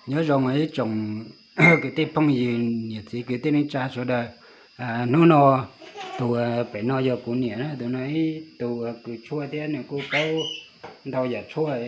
Nyob zoo ib tsoom kwv tij phooj ywg niam txiv kwv tij neej tsa sawv daws. Hnub no tus pem no yog kuv niam na, tus no ib tug kws tshuaj thiab nws kuj paub ntau yam tshuaj.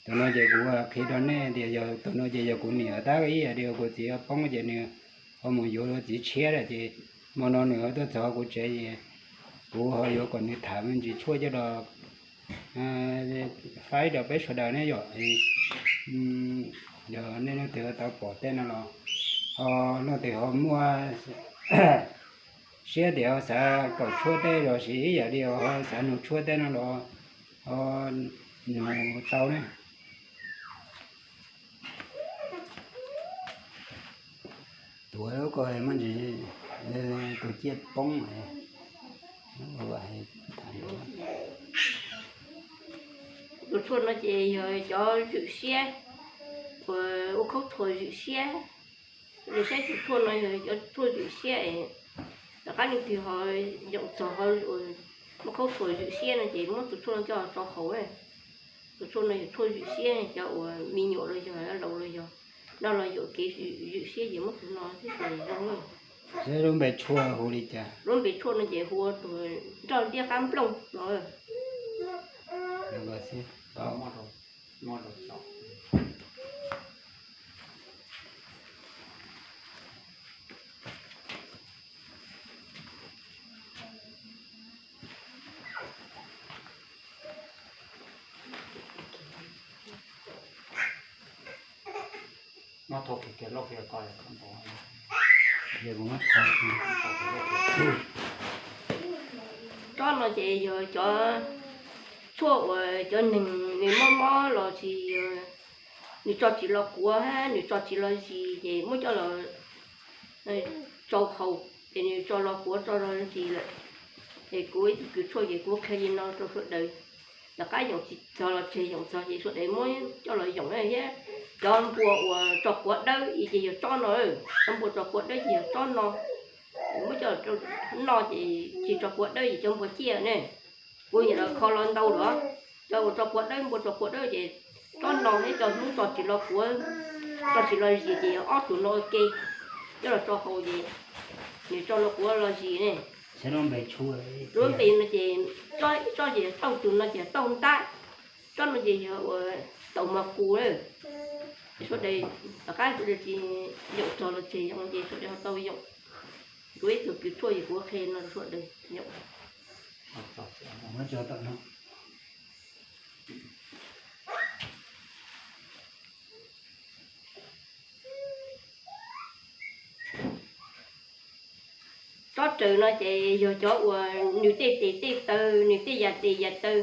Tus no ces kuv qhia rau nej tias yog tus no ces yog kuv niam, tab ib yam li kuv txiv poob ces nws ho mus yuav txiv tshiab lawm ces hmo no nws ho tuaj txog kuv tsev es kuv ho yuav kom nws tham me ntsis tshuaj coj los faib rau peb sawv daws ne yom. Yog nej leej twg tau pom tej no los, ho leej twg ho muaj siab tias xav kaum tshuaj tej los sis ib yam li ho xav nug tshuaj tej no los ho nug tau ne. Tuav lub ko muaj ntsis, tus ciaj poob. Tus tshuaj no ces yog cov zwm siab, uas ua khaub thuas zwm siab. Nws saib tus tshuaj no yog cov tshuaj zwm siab es tom qab leej twg ho yoom txog ho muaj khaub thuas zwm siab no ces muab tus tshuaj no coj tso haus. Tus tshuaj no yog tshuaj zwm siab, cov uas me nyuam los yog laus los yog noj los yuam kev zwm siab ces muab tus no thiab ces zoo. Lub npe tshuaj hu li cas? Lub npe tshuaj no ces hu ua tus nroj liab qab nplooj no. Tsob no ces yog cov tshuaj uas cov neeg nws mob mob los sis nws tso tsis los quav, nws tso tsis los zis ces muab coj los tsau haus ces nws tso los quav tso los zis lawm. Es kuv ib tug kws tshuaj ces kuv qhia li no rau sawv daws. Tom qab yoom tsis txog los tseg, yoom txog ces sawv daws muab coj los yoom thiab. Cov npua uas tso quav dawb ces yog tsob no, cov npua tso quav dawb ces yog tsob no. Muab coj los noj ces tsis tso quav dawb ces cov npua ciaj ne. Kuv yeej los kho los ntau lawm. Cov uas tso quav dawb, npua tso quav dawb ces tsob no thiab cov hnub tso tsis los quav, tso tsis los zis ces yog ob tug no ua ke. Coj los tso haus ces nws tso los quav los zis ne. Lub npe no ces tsob ces tau, tus no ces tau ntab, tsob no ces yog ua taum mos kus na. Sawv daws tom qab sawv daws tsis yoom txog los tseg yoom ces sawv daws ho tau yoom. Kuv ib tug kws tshuaj ces kuv qhia no sawv daws yoom. Tsob raws no ces yog cov uas nws tej tes tej taw, nws tej yam tes yam taw,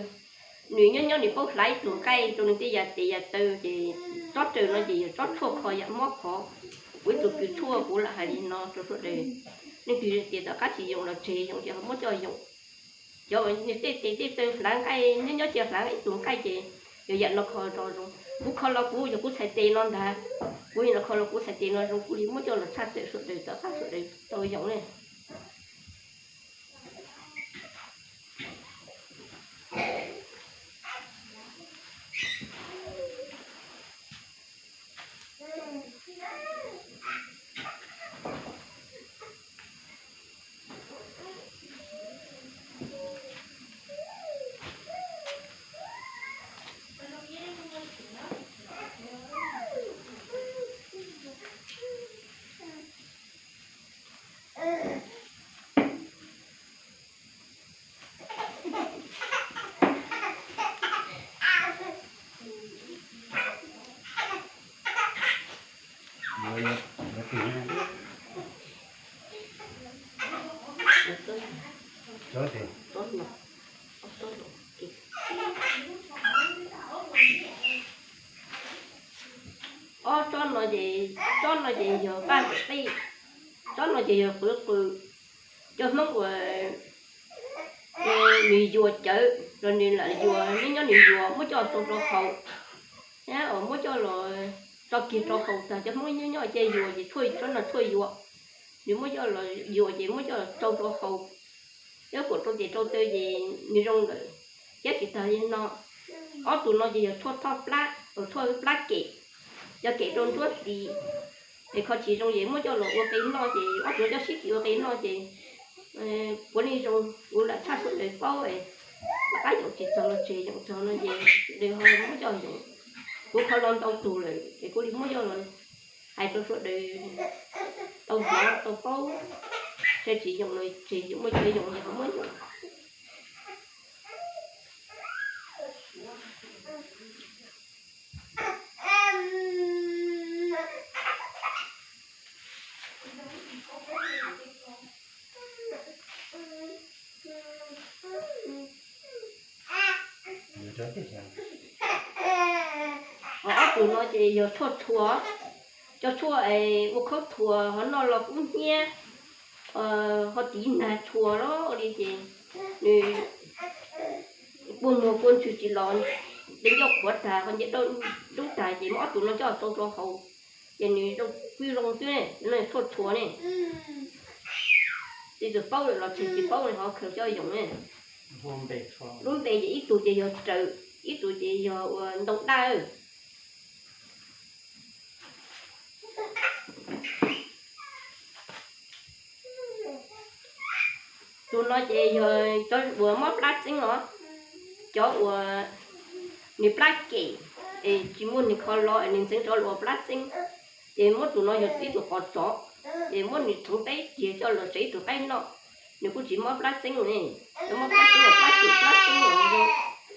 nws nyob nyob nws paub hlais ib tug nqaij rau nws tej yam tes yam taw ces tsob raws no ces yog tsob tshuaj kho yam mob phov. Kuv ib tug kws tshuaj kuv lam hais li no rau sawv daws. Leej twg tias tom qab tsis yoom los tseg yoom ces ho muab coj yoom. Cov uas nws tej tes tej taw hlais nqaij nyob nyob cia hlais ib tug nqaij ces yog yam no kho rau zoo. Kuv kho los kuv yog kuv txhais tes no ntag, kuv yeej los kho los kuv txhais tes no zoo kuv li muab coj los tshaj tawm sawv daws tom qab sawv daws tau yoom ne. Ob tsob no ces, tsob no ces yog paj ntam tij, tsob no ces yog qwv qws. Cov Hmoob uas nws yuas cawv los nws lam yuas, nyob nyob nws yuas muab coj tso rau haus, thiab uas muab coj los tso kiag rau haus tag. Cov Hmoob nyob nyob cia yuas ces tshuaj, tsob no tshuaj yuas, nws muab coj los yuas ces muab coj los tsau rau haus, thiab kuam rau tes rau taw ces nws zoo lawm. Thiab tsis tas li no, ob tug no ces yog tshuaj thoj plab. Tshuaj plab kem, cov kem rau nruab hlis, es kho tsis zoo ces muab coj los ua qe noj ces ob tug coj sib tw ua qe noj ces puav leej zoo. Kuv lam tshaj sawv daws paub, rov qab yoom tsis txog los tseg, yoom txog no ces sawv daws ho muab coj yoom. Kuv kho los ntau tug lawm ces kuv li muab coj los hais rau sawv daws tau hnov tau paub. Tseg tsis yoom los tseg, yoom muaj chaw yoom ces ho muab yoom. Ob tug no ces yog tshuaj txhua, cov tshuaj ua khaub thuas ho noj los kub hnyiab, ho tiv nag txhua los li ces nws kua muag kua ntswg tsis los, de ncauj qhuav tag ho nce dub tag ces muab ob tug no coj tau rau haus ces nws zoo pw zoo xwb ne, no tshuaj txhua ne. Tsis txawm paub lawm los tsis tsis paub li ho khaws coj yoom ne. Lub npe ces ib tug ces yog rawm, ib tug ces yog ua ntoo daj. Tus no ces yog cov uas mob plab txeeb os, cov uas nws plab kem es tsis muaj nws kho los es nws ntxeev rov los ua plab txeeb, ces muab tus no yog ib tug qos tsov, ces muab nws txhoov teb kiag coj los tsev ib tug qaib noj, nws kuj tsis mob plab txeeb ne. Cov mob plab txeeb los plab kem plab txeeb los zoo,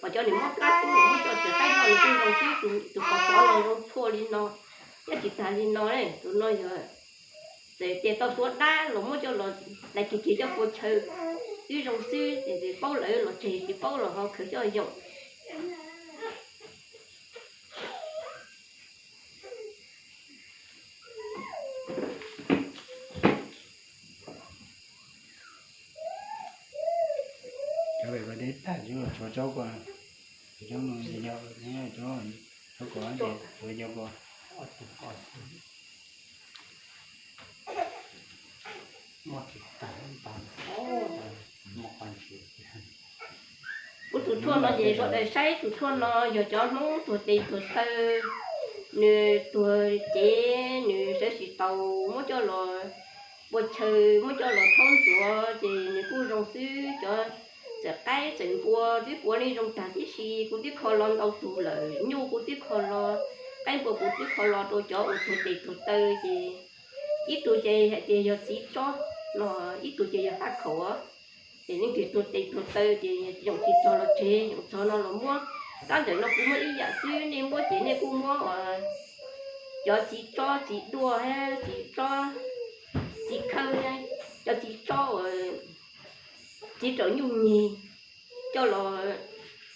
ho cov nws mob plab txeeb los muab coj tsev qaib noj nws kuj zoo xwb. Tus qos tsov los zoo tshuaj li no, thiab tsis tas li no, tus no yog txawm tias tau suav dab los muab coj los dai kiag kiag coj pua chaw twb zoo xwb, ces paub lawm los tseg, tsis paub los ho khaws coj yoom. Cov pem ko deb tag, tshuav tsob ko, tshuav tsob no, tsob ko, tsob ko. Kuv tus tshuaj no ces sawv daws saib, tus tshuaj no yog cov Hmoob tuag tes tuag taw, nws tuag cev nws sawv tsis taus, muab coj los pua chaw, muab coj los thaub ntxuav ces nws kuj zoo xwb. Cov txawm qaib txawm npua twb puav leej zoo tag tib si, kuv twb kho los ntau tug lawm, nyuj kuv twb kho los, qaib npua kuv twb kho los rau cov uas tuag tes tuag taw ces ib tug ces hais tias yog txiv tsob no, ib tug ces yog haj khaum. Ces leej twg tuag tes tuag taw ces yoom tsis txog los tseg, yoom txog no los muab. Tab ntawm no kuv muab ib yam xwb, nej muab ces nej kuj muab uas cov txiv tsob txiv duaj, txiv tsob txiv khawb, cov txiv tsob uas txiv raum nyuj nyeg coj los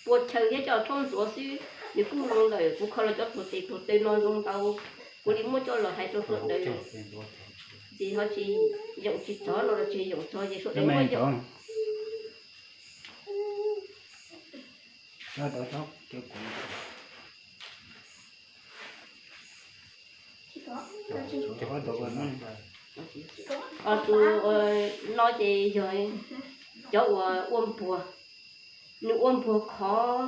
pua chaw thiab coj los thaub ntxuav xwb, nws kuj zoo lawm. Kuv kho los cov tuag tes tuag taw no zoo ntau, kuv li muab coj los hais rau sawv daws, ces ho tsis yoom tsis txog no los tseg, yoom txog ces sawv daws muab yoom. Tus no ces yog cov uas ua npuag, nws ua npuag khov,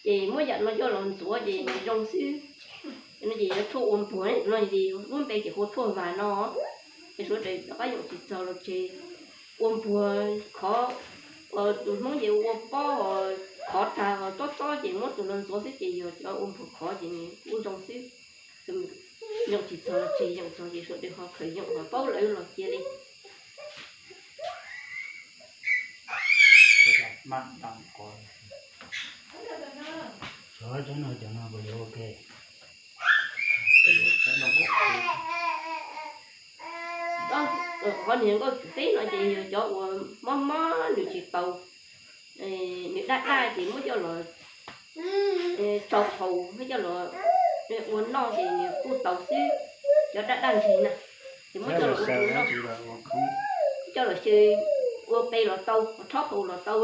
ces muab yam no coj los ntxuav ces nws zoo xwb. No ces yog tshuaj ua npuag, no ces lub npe ces hu tshuaj vas no. Ces sawv daws rov qab yoom tsis txog los tseg. Ua npuag khov, tus Hmoob ces ua pob khov tag tsob tsob ces muab tus no ntxuav xwb ces yog cov ua npuag khov ces nws kuj zoo xwb. Yoom tsis txog los tseg, yoom txog ces sawv daws ho khaws yoom ho paub lawm los cia li. Qhov niag nkauj txwv teb no ces yog cov uas mob mob nws tsis taus, nws daj daj ces muab coj los tsau haus, muab coj los ua noj ces nws kuj taus xwb. Cov daj daj ntseg na, ces muab coj los ua noj, coj los xyaw ua qe los tau, rhaub haus los tau.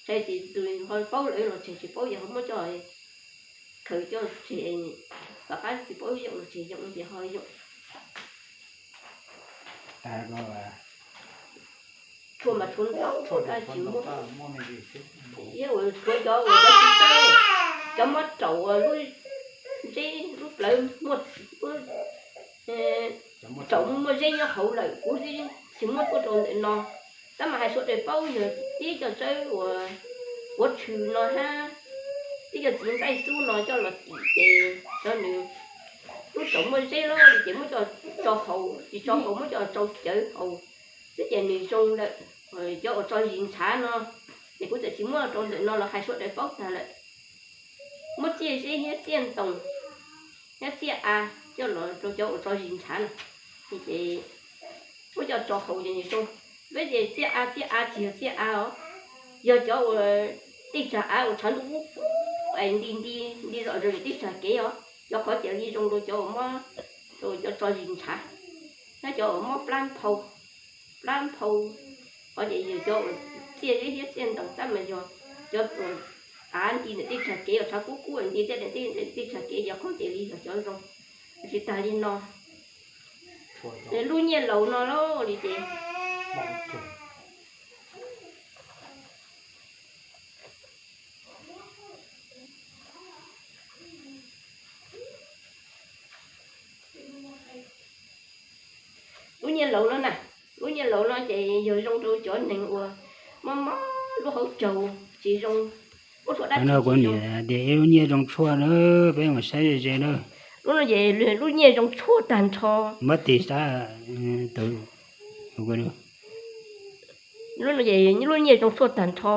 Ces tus ho paub lawm los tseg, tsis paub ces ho muab coj khaws coj tseg, tom qab tsis paub yoom los tseg, yoom no ces ho yoom. Tshuaj mas tshuav ntau, tsis muaj, tshuav cov uas cov txiv tsob, Cov mob raum lub zeb lub plawv muaj, raum muaj zeb nyob hauv lawm, kuv tsis muab tuaj rau ntawm no. Tab mas hais sawv daws paub yog tib co tsawb uas kuav tshwm no hab, tib co txiv ntxaij xub no coj los tim ces cov nws lub raum muaj zeb loj li ces muab coj tso haus, tsis tso haus muab coj tsau cawv haus xwb ces nws zoo lawm. Cov uas tso zis ntshav no ces kuv txawm tsis muab rau ntawm no los hais sawv daws paub tag lawm. Muab txiaj zeb thiab txiaj ntoos thiab txiaj av coj los rau cov uas tso zis ntshav no, ces muab coj tso haus ces nws zoo. Peb ces txiaj av, txiaj av tsis yog txiaj av os, yog cov uas tej tsag av uas tshav ntuj ub es nti nti nti zom zaws tej tsag kev os, cov qhov ces li zoo rau cov uas mob, rau cov tso zis ntshav, nyob cov uas mob plab nphau, plab nphau, qhov ces yog cov uas txiaj zeb thiab txiaj ntoos tab mas yog cov av nti ntawm tej tsag kev uas tshav kub kub nti txiaj ntawm tej tsag kev yog qhov ces li yog cov zoo. Tsis tas li no, lub nyiaj laus no los li ces lub nyiaj laus no na, lub nyiaj laus no ces yog zoo rau cov neeg uas mob mob lub hauv caug tsis zoo, ua dab tsi tsis zoo. Tias ib lub nyiaj zoo tshuaj na, peb mus saib ze ze na. Lub no ces lub nyiaj zoo tshuaj tag nrho. Muab tis sab, lub no ces lub nyiaj zoo tshuaj tag nrho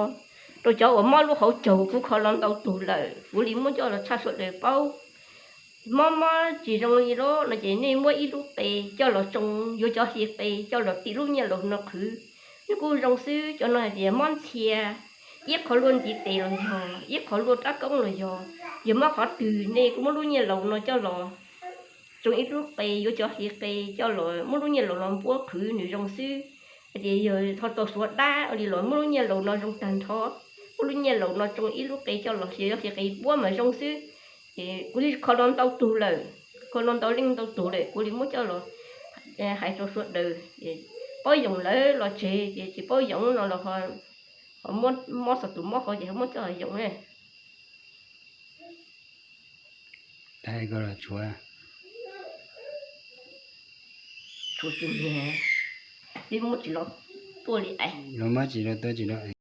rau cov uas mob lub hauv caug. Kuv kho los ntau tug lawm, kuv li muab coj los tshaj sawv daws paub. Mob mob tsis zoo li lub no ces nej muab ib lub qe coj los tsoo, yuav cov hli qe coj los tim lub nyiaj laus no qhwv, nws kuj zoo xwb. Cov no hais tias mob ntxhia, ib qho luaj ntiv tes los yog, ib qho luaj rab koob los yog, yog mob qhov twg nej kuj muab lub nyiaj laus no coj los tsoo ib lub qe, yuav cov hli qe coj los muab lub nyiaj laus los npuab qhwv nws zoo xwb. Hais tias yog ho tau suav dab li los muab lub nyiaj laus no zoo tag nrho, muab lub nyiaj laus no tsoo ib lub qe coj los, yog cov hli qe npuab mas zoo xwb. Ces kuv li kho los ntau tug lawm, kho los ntau leej ntau tug lawm, kuv li muab coj los hais rau sawv daws. Paub yoom lawm los tseg, ces tsis paub yoom no los ho mob txog tus mob qhov ces ho muab coj los yoom. Tshuav, tshuav tsis, muab tsis los tuaj li, muab tsis los tuaj tsis los.